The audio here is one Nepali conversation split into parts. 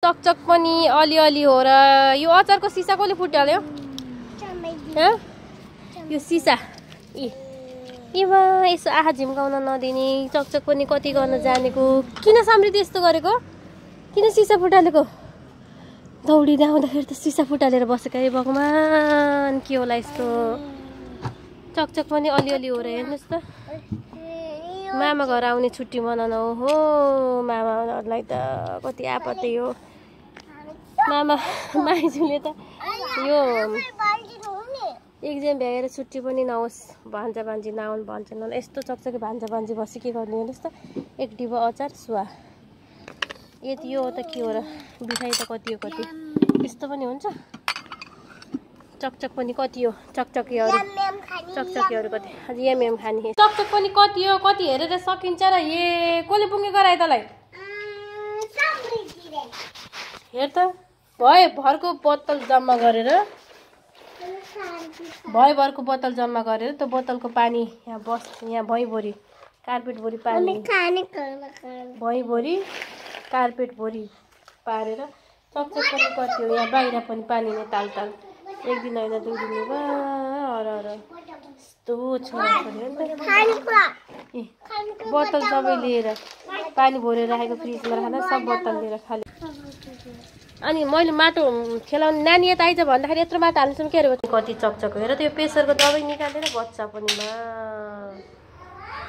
चकचक पनि अलिअलि हो र यो अचारको सिसा कसले फुटाल्यो यो सिसा इमा यसो आँखा झिम्काउन नदिने चकचक पनि कति गर्न जानेको किन समृद्धि यस्तो गरेको किन सिसा फुटालेको दौडिँदै आउँदाखेरि त सिसा फुटालेर बसेको है भगवान् के होला यस्तो चकचक पनि अलिअलि हो र हेर्नुहोस् त मामा घर आउने छुट्टी मनाउन हो मामाहरूलाई त कति आपत्ति हो मामा माइजूले त यो एक्जाम भ्याएर छुट्टी पनि नहोस् भान्जा भान्जी नआउनु भन्छन् यस्तो चकचके भान्जा भान्जी बसी के गर्ने हेर्नुहोस् त एक डिबा अचार सुवा यति यो त के हो र मिठाई त कति हो कति यस्तो पनि हुन्छ चकचक पनि कति हो चकचकेहरू कति अझ एमएम खाने चकचक पनि कति हो कति हेरेर सकिन्छ र कसले पुङ्गे गराए तँलाई हेर त भरको बोतल जम्मा गरेर त्यो बोतलको पानी यहाँ भइभरि कार्पेटभरि पानी भइभरि कार्पेटभरि पारेर चकचक पनि कति हो यहाँ बाहिर पनि पानी नै ताल एक दिन होइन 2 दिन यस्तो छोराछोरी बोतल सबै लिएर पानी भरेर राखेको फ्रिजमा राख्दा सब बोतल लिएर खाले अनि मैले माटो खेलाउने नानी यता आइज भन्दाखेरि यत्रो माटो हाल्नुसम्म के अरे कति चकचक हेर त्यो प्रेसरको दबाई निकालेर बच्चा पनि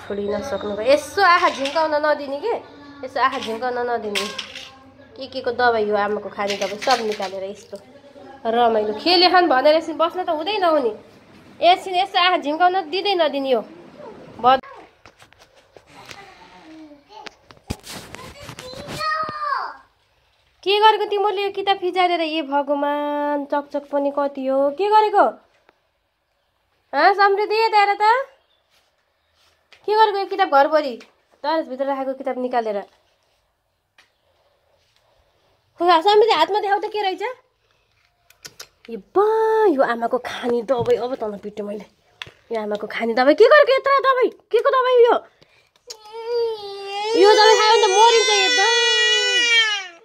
छोडी नसक्नु भयो यसो आँखा झिम्काउन नदिने के यसो आँखा झिम्काउन नदिने के को दबाई हो आमाको खाने दबाई सब निकालेर यस्तो रमाइलो खेले खान भनेर एकछिन बस्न त हुँदै नहुने एकछिन यसो आँखा झिम्काउन दिँदै नदिने हो के गरेको तिमीले यो किताब फिजारेर ए भगवान् चकचक पनि कति हो के गरेको समृद्धि यता त के गरेको यो किताब घरभरि दरजभित्र राखेको किताब निकालेर समृद्धि हातमा देखाउ त के रहेछ यो आमाको खाने दबाई अब तल पिट्यो मैले यो आमाको खाने दबाई के गरेको यत्रो दबाई के को दबाई यो दबाई खायो भने त मरिन्छ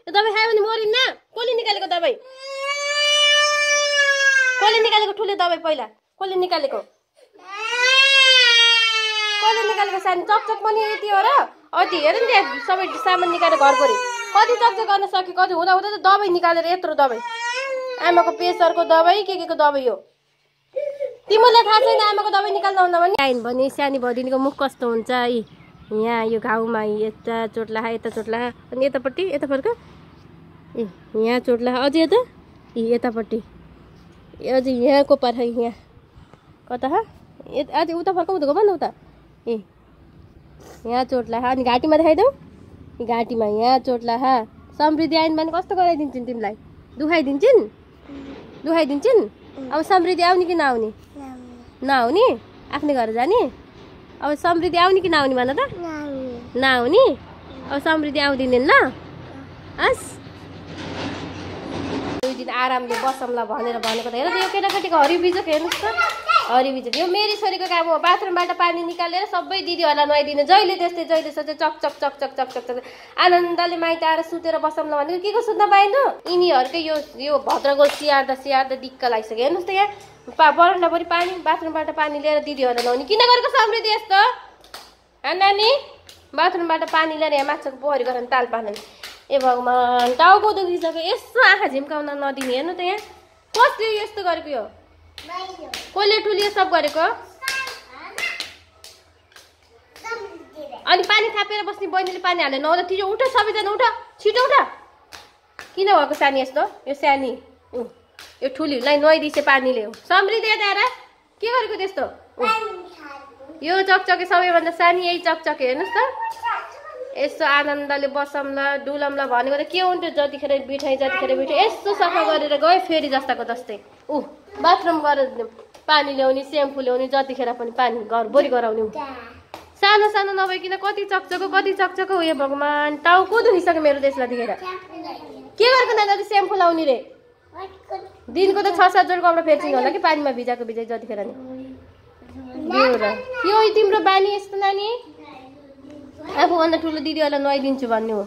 यो दबाई खायो भने मरिन्न कसले निकालेको दबाई कसले निकालेको ठुलो दबाई पहिला कसले निकालेको सानो चकचक पनि यति हो र अति हेर नि त्यहाँ सबै सामान निकालेर घरभरि कति चकचक गर्न सक्यो कति हुँदा त दबाई निकालेर यत्रो दबाई आमाको प्रेसरको दबाई के को दबाई हो तिमीलाई थाहा छैन आमाको दबाई निकाल्दा हुँदा भने सानी भदिनीको मुख कस्तो हुन्छ यहाँ यो घाउमा यता चोट लाहा यता चोट लाहा अनि यतापट्टि यता फर्क यहाँ चोट लाहा अझै यता यतापट्टि अझै यहाँको पार यहाँ कता अझै उता फर्क उता भन उता यहाँ चोट लाहा अनि घाँटीमा देखाइदेऊ घाँटीमा यहाँ चोट लाहा समृद्धि आइन् भने कस्तो गराइदिन्छन् तिमीलाई दुखाइदिन्छन् अब समृद्धि आउने कि नआउने आफ्नै घर जाने अब समृद्धि आउने कि नआउने भन त नआउने अब समृद्धि आउँदिनन् ल हस् 2 दिन आरामले बसौँला भनेर भनेको त हेर यो केटाकेटीको हरिबिजक हेर्नुहोस् त हरिबिजक यो मेरी छोरीको काम हो बाथरुमबाट पानी निकालेर सबै दिदीहरूलाई नुहाइदिने जहिले त्यस्तै चक आनन्दले माइत आएर सुतेर बसौँला भनेको के को सुत्न पाइनु यिनीहरूकै यो भद्रगोल स्याहार्दा दिक्क लागिसक्यो हेर्नुहोस् त यहाँ बरन्डाभरि पानी बाथरुमबाट पानी लिएर दिदीहरूलाई नुहाउने किन गरेको समृद्धि यस्तो नानी बाथरुमबाट पानी लिएर यहाँ माछाको पोखरी गरेर ताल पार्ने ए भगवान् टाउको दुखिसक्यो यसो आँखा झिम्काउन नदिने हेर्नु त यहाँ कसले यस्तो गरेको यो कसले ठुलियो सब गरेको अनि पानी थापेर बस्ने बहिनीले पानी हालेर नहुँदा तिजो उठ सबैजना उठ छिटो उठ किन भएको सानी यस्तो यो सानी यो ठुलीलाई नुहाइदिसे पानीले समृद्धि यता आएर के गरेको त्यस्तो यो चकचके सबैभन्दा सानी यही चकचके हेर्नुहोस् त यसो आनन्दले बसौँला डुलौँला भनेको त के हुन्थ्यो जतिखेर बिठाइ यस्तो सफा गरेर गयो फेरि जस्ताको जस्तै बाथरुम गरेर पानी ल्याउने स्याम्पू ल्याउने जतिखेर पनि पानी घरभरि गराउने सानो सानो नभइकन कति चकचको उयो भगवान् टाउको दुखिसक्यो मेरो देशलाई देखेर के गरेको नानी स्याम्पू लाउने रे दिनको त 6-7 जोड कपडा फेर्चिने होला कि पानीमा भिजाएको जतिखेर नि यो तिम्रो बानी यस्तो नानी आफूभन्दा ठुलो दिदीहरूलाई नुहाइदिन्छु भन्ने हो